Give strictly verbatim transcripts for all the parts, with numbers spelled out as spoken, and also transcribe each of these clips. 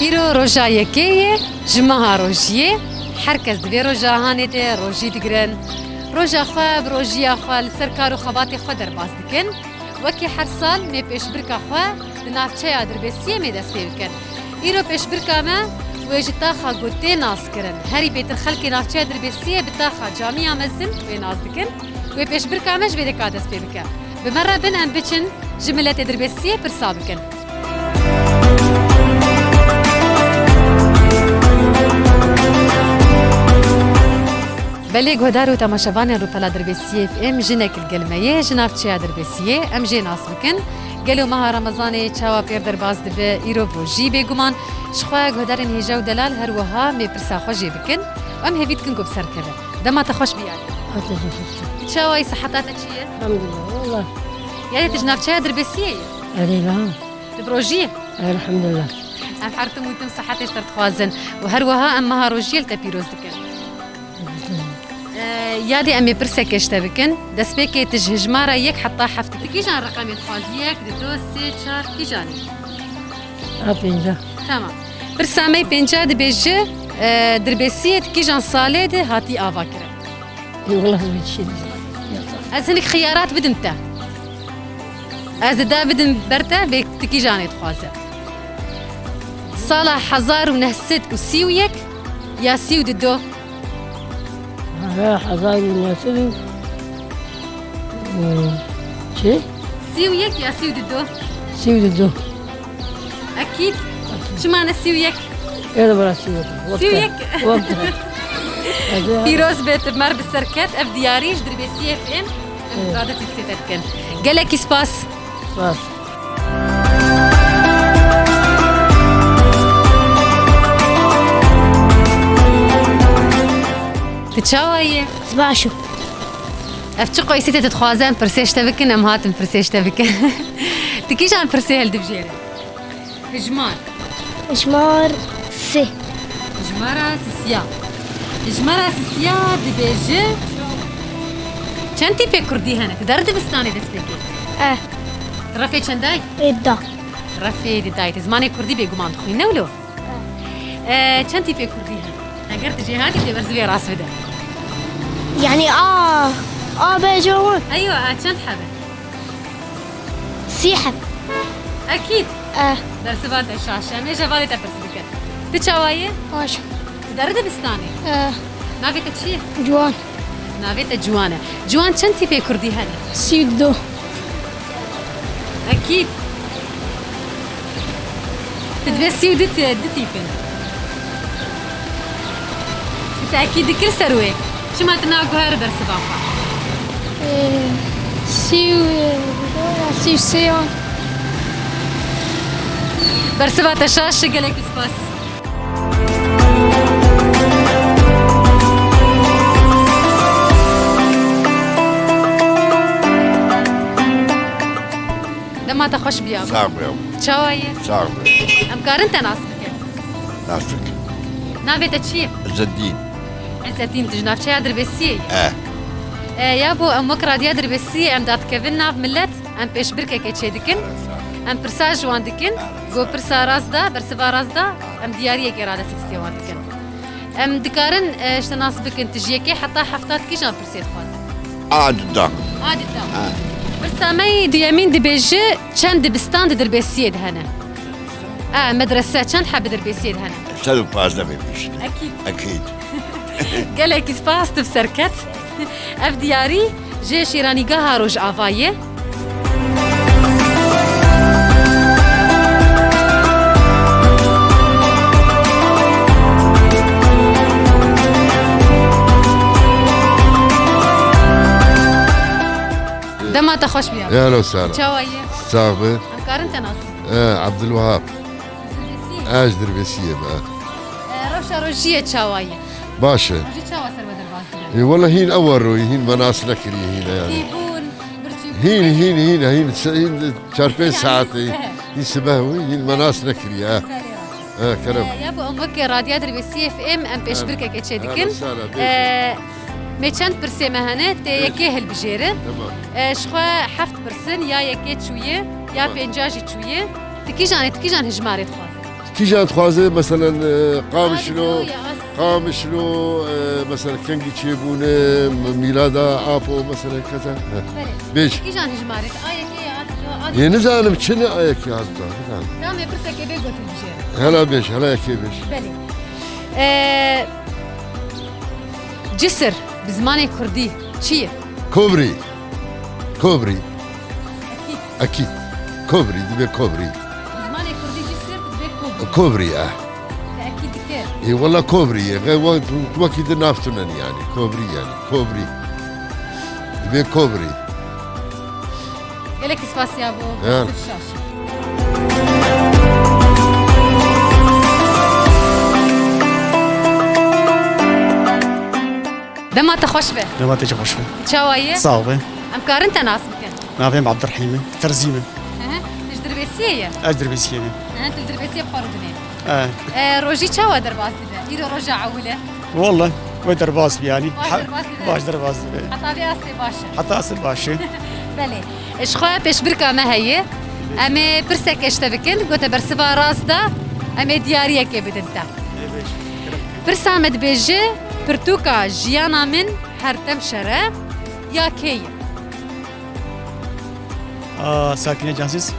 Îro roja yekê ye ji meha rojiyê. Her kes di vê roja hanê de rojî digirin. Roja xwe bi rojiya xwe li ser kar û xebatê xwe derbas dikin. Wekî her sal, mê pêşbirka xwe di navçeya Dirbêsiyê mê dest pê bikin. Îro pêşbirka me wê ji taxa ku tê naskirin, herî bêtir xelkê navçeya Dirbêsiyê bi taxa camiya mezin wê nas dikin. Wê pêşbirka me ji vê deka dest pê bike. Bi me re bin, em biçin ji miletê Dirbêsiyê pirsa bikin. Belê guhdar û temaşevanên rûpela Dirbêsiyê F M, jinek li gel me ye, ji navçeya Dirbêsiyê. Em jê nas bikin. Gelo meha Remezanê çawa pêr derbas dibe, îro bi rojî bêguman. Ji xwe guhdarên hêja û delal her wiha mê pirsa xwe jê bikin. Em hêvî dikin ku bi ser keve. Dema te xweş bî yadê. Çawa yî, siheta te çi ye? Elhamdulillah, wallah. Yadê, tu ji navçeya Dirbêsiyê yî? Erê la. Tu bi rojî yî? Elhamdulillah. Em her tim û tim sihetê ji te dixwazin. Û her wiha em meha rojiyê li te pîroz dikin. Ee, yadê, em ê pirsekê ji te bikin. Destpêkê tu ji hijmara yek heta heft dikî. Kîjan reqemê dixwazî? Yek, dido, sê, çar, kîjanê? A pênca. Tamam. Pirsa me yê pênca dibêje, e, Dirbêsiyê di kîjan salê de hatî ava kirin? Ê, wela ez vê tiştê dizanî. Ez hinek xiyarat bidim te. Ez dê bidim ber te, vê tu kîjanê dixwaze. Sala hezar û neh sed û sî û yek ya sî û dido? Ha, hezar û neh sed û, û çi? Sî û yek ya sî û dido? Sî û dido. Ekîd. Çima ne sî û yek? Ê, bira sî û yek. Sî û yek. Wekte. Pîroz be, tu mer bi ser ket, ev diyarî ji Dirbêsiyê F M, em Evet. radetî dikê te dikin. Gelekî spas. Spas. Tu çawa yî? Baş im. Ev çi qoysî te dixwaze em pirsê ji te bikin, em hatin pirsê ji te bikin. Tu kîjan pirsê hildibijêre? Hijmar. Hijmar sê. Hijmara sisiya. Hijmara sisiya dibêje, çend tîpê kurdî hene? Tu der dibistanê dest pê kir? Eh. Refê çendayî? Ê da. Refê didayî. Tu zimanê kurdî bêguman dixwîn, ne wilo? Eh. Eh, çend tîpê kurdî hene? Eger tu jêhatî, tê bersivê rast bide. Yani a, a bêje wan. Eywa, a çend hebe? Sî heb. Ekîd. Eh. Bersiva te şaş e. Em ê ji hevalê te pirs bikin. Tu çawa yî? Baş. Tu derî dibistanê? Eh. Navê te çi ye? Ciwan. Navê te Ciwan e. Ciwan, çend tîpê kurdî hene? Sî û du. Ekîd. Tu divê sî û du ti-, du tîpin. Tu tekî dikir ser wê. Çima tu naguherî bersiva xwe? Ee, sî û, sî û sê an. Bersiva te şaş e, gelekî spas. Dema te xweş biya. Sax be. Çawa ye? Sax be. Em karin te nas bikin? Nas bikin. Navê te çi ye? Ezzedîn. Ezzedîn, tu ji navçeya Dirbêsiyê yî? E. E, ya bo em wek Radya Dirbêsiyê em dadikevin nav milet, em pêşbirkekê çêdikin. Em pirsa ji wan dikin. Go pirsa rast da, bersiva rast da, em diyariyekê radestî destê wan dikin. Em dikarin, e, ji te nas bikin, tu ji yekê heta hefta kîjan pirsê dixwazin? A dida. A dida. Ha. Pirsa me yî duyemîn dibêje, çend dibistan di Dirbêsiyê de hene? E, medrese, çend heb Dirbêsiyê de hene? Sed û pazdeh bê pêşî. Ekîd. Ekîd. Gelekî spas, tu bi ser ket. Ev diyarî ji Şêranîgeha Rojava ye. Dema te xweş biya. Ehlen we sehlen. Çawa ye? Sax be. Em karin te nas bikin? E, Abdulwehab. Dirbêsiyê? E, ji Dirbêsiyê me. E, rewşa rojiyê çawa ye? Baş e. Rojî çawa ser we derbas dibe? E, wele hîn ew royî, hîn me nas nekiriye hîn e yani. Tîbûn, birçîbûn. Hîn, hîn, hîn, hîn, se-, hîn çar pênc saetê. Hîn sibeh wî, hîn me nas nekiriye, e. Belê. E, kerem. E, ya bo em weke Radya Dirbêsiyê F M, em pêşbirkeke çêdikin. Ehlen we sehlen, bêjin. E, me çend pirsê me hene, tê yekê hilbijêre. Tamam. E, ji xwe heft pirsin, ya yekê çûye, ya pênca jî çûye. Tamam. Tu kîjan ê, tu kîjan hijmarê dixwazî? Kîjan dixwaze, meselen, e, Qamişlo, Qamişlo, e, meselen, kengî çêbûne, m-, mîlada Apo, meselen, kete. He. Belê. Bêj. Kîjan hijmarê? A yekê ya, a duyê, a duyê. Yê nizanim, çi ne a yekê, a duyê, nizanim. Tamam, pirseke bê gotin bijêre. Hela bêj, hela yekê bêj. Belê. E, cisir, bi zimanê kurdî çi ye? Kobrî. Kobrî. Ekîd. Ekîd. Kobrî, dibe kobrî. Bi zimanê kurdî cisir dibe kobrî. Kobrî, eh. Te ekîd dike. Ê, wela kobrî ye. Ge-, we-, wekî di nav tune ne yanî. Kobrî yanî. Kobrî. Dibe kobrî. Gelekî spas ya bo. Ya. Şaş. Dema te xweş be. Dema te jî xweş be. Çawa ye? Sax be. Em karin te nas bikin? Navê min Abdurrahîm e. Terzî me. Hı hı. Tu ji Dirbêsiyê ye? Ez Dirbêsiyê me. Hı hı, tu li Dirbêsiyê bi xwe re dinê. E. E, rojî çawa derbas dibe? Îro roja ewil e. Walla, wê derbas bi yanî. Baş derbas dibe. Baş derbas dibe. Heta vê astê baş e. Heta astê baş e. Belê. E, ji xwe pêşbirka me heye. Em ê pirseke ji te bikin. Gote bersiva rast da. Em ê diyariyekê bidin te. Pirsa me dibêje, pirtûka jiyana min her tem şer e, ya kê ye? Aa, Sakine Cansiz.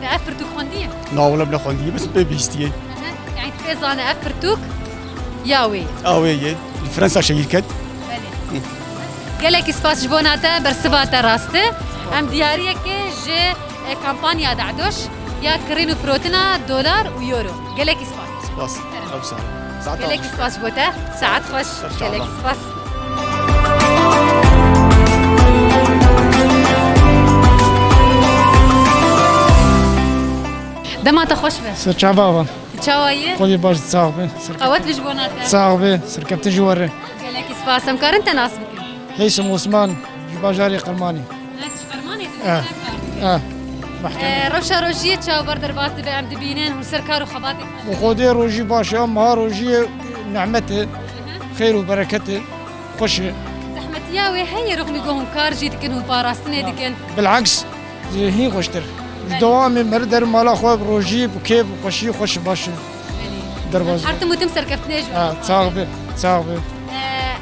Te ev pirtûk xwendiye? Na, wela bila xwendiye, bes pê bihîstiye. Ehe, yani tu pê zane ev pirtûk ya wê ye? A wê ye. Li Fransa şehîr ket. Belê. Gelekî spas ji bona te, bersiva te rast e. Em diyariyekê ji, e, kampanya Da'doş ya kirîn û firotina dolar û euro. Gelekî spas. Spas. Ew sar. Saet Gelekî spas ji bo te. Saet xweş. Ser çava. Gelekî spas. Dema te xweş be. Ser çava ava. Tu çawa yî? Xwedî baş, sax be. Qewet be ji bona te. Sax be. Serkeftin ji we re. Gelekî spas. Em karin te nas bikin? Hêsim Osman, ji bajarê Qirmanê. Ne, tu ji Qirmanê tu Eh. ne kar dikî? Eh. Mahkeme. Eh, rewşa rojiyê çawa ber derbas dibe, em dibînin, hûn ser kar û xebatê. Bi Xwedê rojî baş e, meha rojiyê nehmet e, Hı hı. xêr û bereket e, xweş e. Zehmetiya wê heye, rixmî ku hûn kar jî dikin, hûn parastinê dikin. Bileks, hîn xweştir. Ji Belê. dewamê meri derin mala xwe bi rojî, bi kêf, bi xweşî, xweş û baş e. Belê. Derbas. Her tim û tim serkeftinê ji we. Ha, sax be, sax be.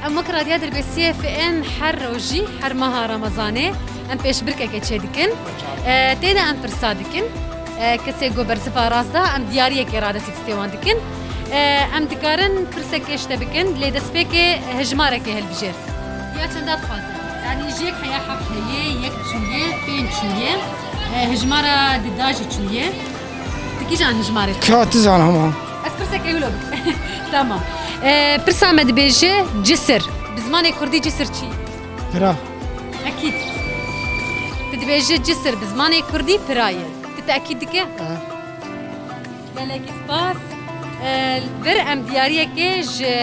Em wek Radya Dirbêsiyê F M her rojî, her meha Remezanê em pêşbirkekê çêdikin. E, tê de em pirsa dikin. E, kesê ku bersiva rast da, em diyariyekê radestî destê wan dikin. E, em dikarin pirsekê ji te bikin, lê destpêkê hejmarekê hilbijêr. Ya çenda dixwazin? Yani ji yek heya heft heye, yek çûye, pênc çûye, e, hejmara di da jî çûye. Tu kîjan hejmarê? Ka tu zan hema. Ez pirseke wilo bikim. Tamam. E, pirsa me dibêje cisir. Bi zimanê kurdî cisir çi? Pira. Ekîd. Tu dibêje cisir bi zimanê kurdî pira ye. Tu tekîd dike? Ha. Gelekî spas. E, vir em diyariyekê ji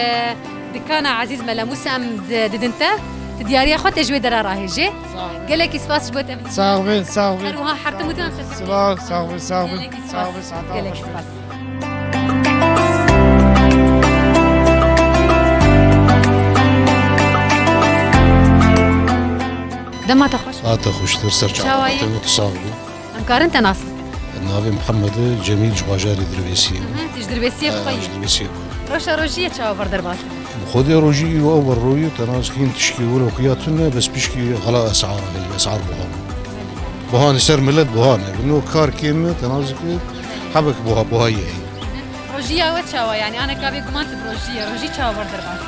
dikana Ezîz Melemûs em di-, didin te. Tu diyariya xwe tê ji wê dera rahêjê. Sağ ol. Gelekî spas ji bo te. Sağ ol, sağ ol. Her wiha her tim û tim em ser. Sağ ol, sağ ol, sağ ol. Gelekî spas. Sağ ol, sağ ol. Gelekî spas. Dema te xweş. A te xweştir, ser çava. Çawa yî? Te got, sağ ol. Em karin te nas bikin? Navê Mihemed e, Cemîl, ji bajarê Dirbêsiyê. Hı hı, tu ji Dirbêsiyê bi xwe yî. Ji Dirbêsiyê. Rewşa rojiyê çawa ber derbas dibe? Bi Xwedê rojî wa wer rûyê, te nas dikin tişkî wilo xuya tune, bes pişkî xela esara heye, esar buha. Buha ne ser milet buha ne. Bi no kar kêm e, te nas dikin hebek buha, buhayî heye. Rojiya we çawa, yani aneka bê guman tu bi rojî ye, rojî çawa wer derbas?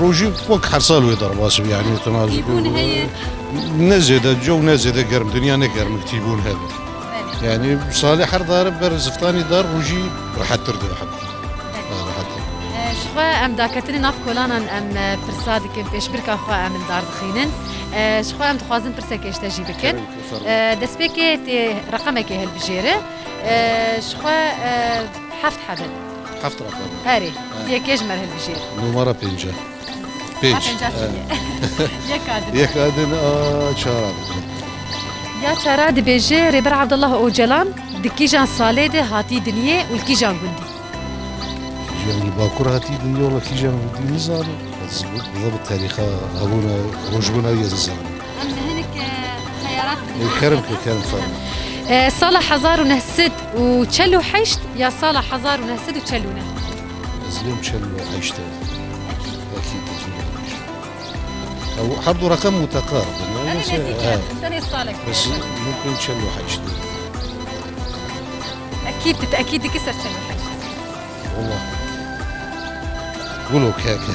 Rojî wek her sal wê derbas bî, yani tu nas dikin. Tîbûn heye? Ne zêde, cew ne zêde germ, dinya ne germ, tîbûn hebe. Belê. Yani salê her dar ber ziftanî dar rojî rehettir dibe heb. Belê. Ha, rehettir. E, ji xwe em daketinê nav kolanan em, e, pirsa dikin, pêşbirka xwe em li dar dixînin. E, ji xwe em dixwazin pirsekê ji te jî bikin. Kerem, sağ ol. E, destpêkê tê reqemekê hilbijêre. E, ji xwe, e, heft hebin. Heft reqem. Erê, Ha. yekê ji me re hilbijêr. Numara pênce. Pênc. Ha, pênca Ha. çûye. Yeka din. Yeka din, a, çara din. Ya çara dibêje Rêber Abdullah Ocalan di kîjan salê de hatî dinyê û li kîjan gundî? Jî em li Bakur hatî dinyê, wala kîjan gundî nizanim. Ez bi, bi terîxa hebûna, rojbûna wî ez nizanim. Em li hinek, e, xeyarat bidin. Ê, kerem ke, kerem, fermo. E, sala hezar û neh sed û çel û heşt ya sala hezar û neh sed û çel û neh? Ez lêm çel û heşt e. Ekîd ez lêm. Ew her du reqem muteqarib in. Ew Ew ê nêzîk e, he. Tenê salek. Bes mumkin çel û heşt. Ekîd, ekîd dike ser çel û heşt. Wallah. Gulo ke, ke,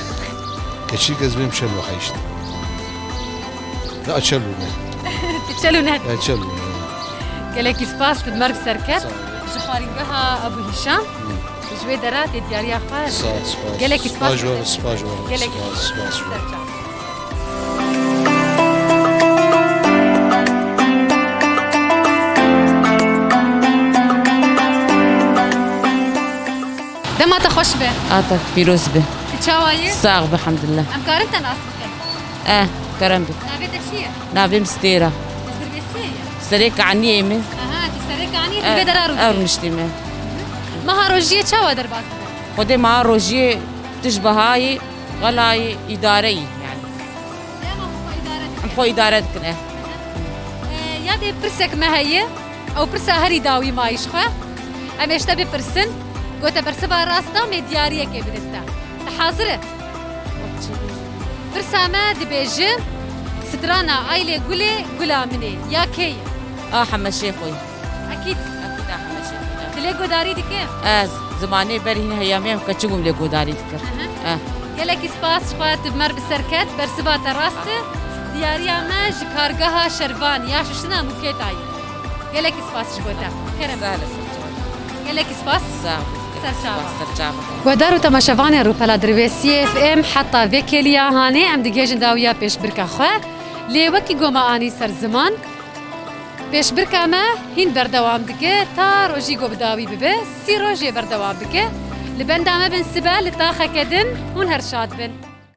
keçîk ez bêm çel û heşt. Ya çel û neh. Çel û neh. Ya çel û neh. Gelekî spas, tu bi me re bi ser ket. Sağ ol. Ji xwaringeha Ebû Hîşam. Hı. Ji wê dera tê diyariya xwe. Sağ ol, spas. Gelekî spas. Spas ji we, spas ji we. Gelekî spas, spas ji we. Ser çav. Dema te xweş be. A te pîroz be. Tu çawa yî? Sax be, elhamdulillah. Em karin te nas bikin? Eh, kerem be. Navê te çi ye? Navê min Stêra. Ji Dirbêsiyê ye? Serê Kaniyê me. Aha, tu serê Kaniyê, tu Eh, vê dera rû ew dikî. Rûniştî me. Meha rojiyê çawa derbas dibe? Xwedê meha rojiyê tij bihayî, xelayî, îdareyî yani. Dema xwe îdare dikin. Em xwe îdare dikin, eh. E, ya dê pirsek me heye, ew pirsa herî dawî mayî ji xwe. Em ê ji te bipirsin, gote bersiva rasta me diyariyekê bidin te. Te hazir e? Pirsa me dibêje, strana Aylê Gulê, gula min ê, ya kê ye? A Hemeşê xwe ye. Ekîd. Ekîd a Hemeşê xwe ye. Tu lê godarî dike? Ez zimanê berî hîn heyamê em keçik bûm lê godarî dikir. Aha. Eh. Gelekî spas ji xwe tu bi me re bi ser ket, bersiva te rast e. Diyariya me ji kargeha Şervan ya şiştina mûkê tayî. Gelekî spas ji bo te. Kerem. Sağ ol, ser çava. Gelekî spas. Sağ ol. Ser çava. Spas, ser çava. Guhdar û temaşevanên Rûpela Dirbêsiyê F M, heta vê kêliya hanê em digihêjin dawiya pêşbirka xwe. Lê wekî ku me anî ser ziman, pêşbirka me hîn berdewam dike, ta rojî ku bi dawî bibe, sî rojê berdewam dike. Li benda me bin sibe, li taxeke din, hûn her şad bin.